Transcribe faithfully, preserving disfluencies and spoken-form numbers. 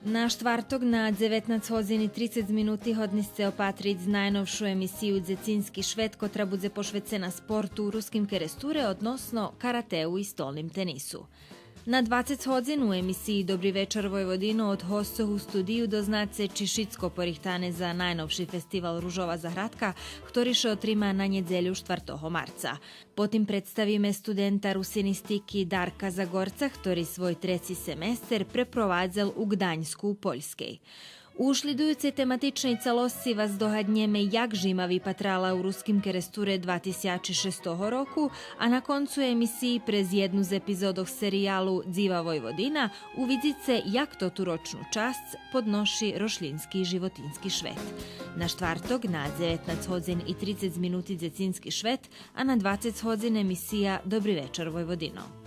На штварток на дзеветнац годзин и трицец минути годни сце опатриц найновшу емисию Дзецински швет, котра будзе пошвецена спорту у Руским Керестуре, односно каратеу и столним тенису. На двацец годзин у емисиї Добри вечар, Войводино од госцох у студию дознаце чи шицко порихтане за найновши фестивал Ружова заградка, хтори ше отрима на нєдзелю, штвартого марца. Потим представиме студента русинистики Дарка Загорца, хтори свой треци семестер препровадзел у Гданьску у Польскей. У шлїдуюцей тематичней цалосци вас догаднєме як жима випатрала у Руским Керестуре два тисячи шестого року, а на концу емисиї през єдну з епизодох сериялу Дзива Войводина увидзице як тоту рочну часц подноши рошлїнски и животински швет. На штварток на дзеветнац годзин и трицец минути Дзецински швет, а на двацец годзин емисия Добри вечар, Войводино.